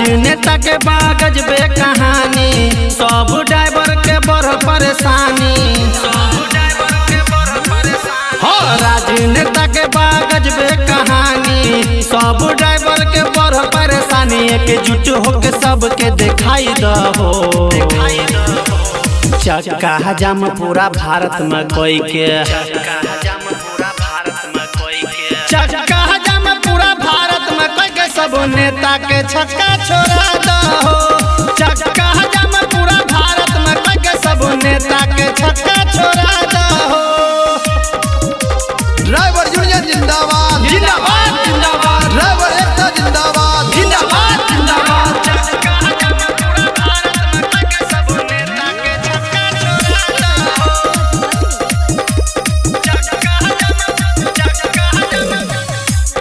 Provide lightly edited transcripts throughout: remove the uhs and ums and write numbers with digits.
राजनेता के बागज बे कहानी, सब ड्राइवर के बड़ परेशानी। हो राजनेता के बागज बे कहानी, सब ड्राइवर के बड़ परेशानी। एकजुट होके सबके दिखाई दहो। चक्का जाम पूरा भारत में कोई के, चक्का जाम पूरा भारत में कोई के, सब नेता के छक्का छोड़ा दहो। चक्का जाम पूरा भारत में कोई के, सब नेता के छक्का छोड़ा दहो। ड्राइवर यूनियन जिंदाबाद जिंदाबाद जिंदाबाद, ड्राइवर एकता जिंदाबाद जिंदाबाद जिंदाबाद। चक्का जाम पूरा भारत में कोई के, सब नेता के छक्का छोड़ा दहो। चक्का जाम, चक्का जाम।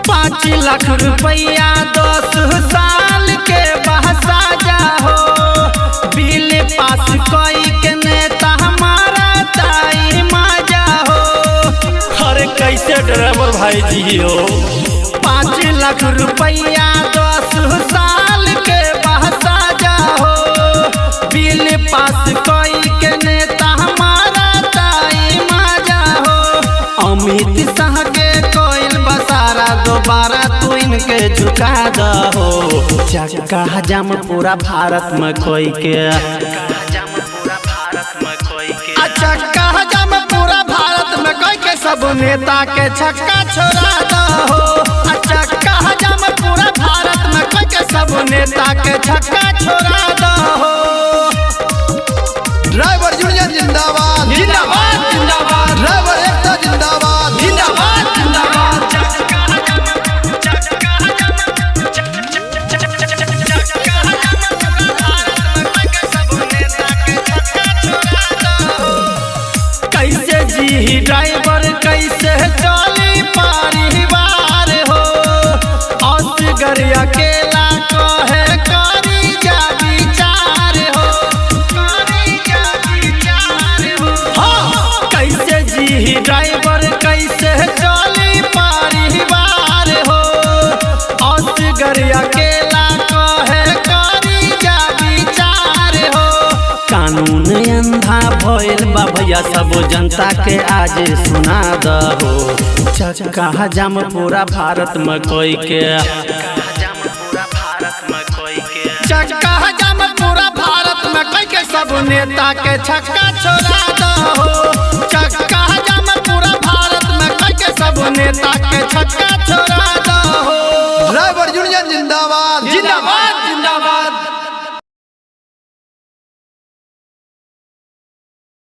5 लाख रुपया 10 साल के बहसा जाहो, बिल पास कोई के नेता हमारा ताई मजा हो। अरे कैसे ड्राइवर भाई जी हो। 5 लाख रुपया 10 साल के बहसा जाहो, बिल पास कोई के नेता हमारा ताई मजा हो। अमित शाह के कोइल बसारा दोबारा तू इनके झुका दहो। चक्का जाम पूरा भारत में कोई के, चक्का जाम पूरा भारत में कोई के, सब नेता के छक्का छोड़ा दहो। चक्का जाम पूरा भारत में कोई के, सब नेता के छक्का छोड़ा दहो। ड्राइवर यूनियन जिंदाबाद जिंदाबाद जिंदाबाद, ड्राइवर एकता जिंदाबाद जिंदाबाद जिंदाबाद। चक्का जाम, चक्का जाम, चक्का जाम पूरा भारत में कोई के, सब नेता के छक्का छोड़ा दहो। कैसे जी ड्राइवर कैसे चली परिवार हो, असगर अकेला कहे करी जा विचार हो, करी जा विचार हो। हाँ, कैसे जी ड्राइवर कैसे चली परिवार हो, असगर अकेला कहे करी जा विचार हो। कानून अंधा भइल बा भैया, सब जनता के आज सुना दहो। चक्का जाम पूरा भारत में कोई के, चक्का जाम पूरा भारत में कोई के, सब नेता के छक्का छोड़ा दहो। चक्का जाम पूरा भारत में कोई के, सब नेता के छक्का छोड़ा दहो। ड्राइवर यूनियन जिंदाबाद जिंदाबाद।